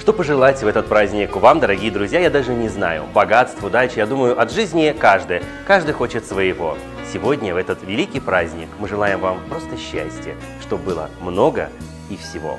Что пожелать в этот праздник вам, дорогие друзья, я даже не знаю. Богатств, удачи, я думаю, от жизни каждый. Каждый хочет своего. Сегодня, в этот великий праздник, мы желаем вам просто счастья, чтобы было много и всего.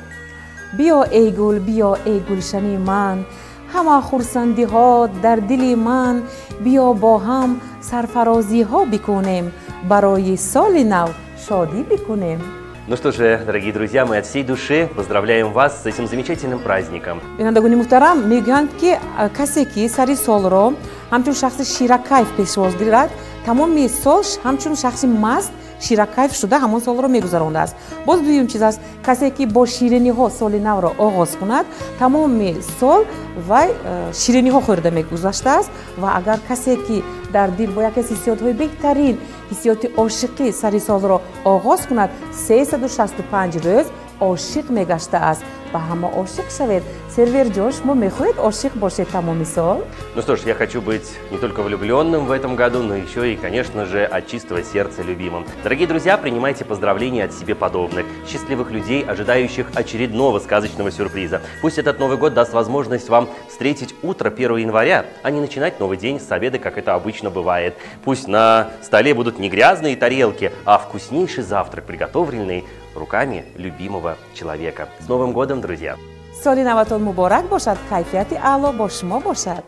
Биё, эй гул, биё, эй гулшани ман, ҳама хурсандиҳо дар дили ман. Биё, бо ҳам сарфарозиҳо бикунем, барои соли нав шодӣ бикунем. Ну что же, дорогие друзья, мы от всей души поздравляем вас с этим замечательным праздником. Бинандагони муҳтарам, мегӯянд, ки касе ки сари солро ҳамчун шахси ширакайф пешвоз гирад, тамоми сол ҳамчун шахси маст, ширакайф шуда ҳамон солро мегузарондааст. Боз дуюм чиз аст: касе ки бо шириниҳо соли навро оғоз кунад, тамоми сол вай шириниҳо хӯрда мегузаштааст. Ва агар касе ки дар дил бо яке аз ҳиссиётҳои беҳтарин, ҳиссиёти ошиқӣ, сари солро оғоз кунад, 365 рӯз ошиқ мегаштааст. Ба ҳама ошиқ шавед. Серверҷон, шумо мехоҳед ошиқ бошед тамоми сол? Ну что ж, я хочу быть не только влюбленным в этом году, но еще и, конечно же, от чистого сердца любимым. Дорогие друзья, принимайте поздравления от себе подобных, счастливых людей, ожидающих очередного сказочного сюрприза. Пусть этот Новый год даст возможность вам встретить утро 1 января, а не начинать новый день с обеда, как это обычно бывает. Пусть на столе будут не грязные тарелки, а вкуснейший завтрак, приготовленный руками любимого человека. С Новым годом, друзья! Соли наватон муборак бошад, кайфияти аъло бо шумо бошад.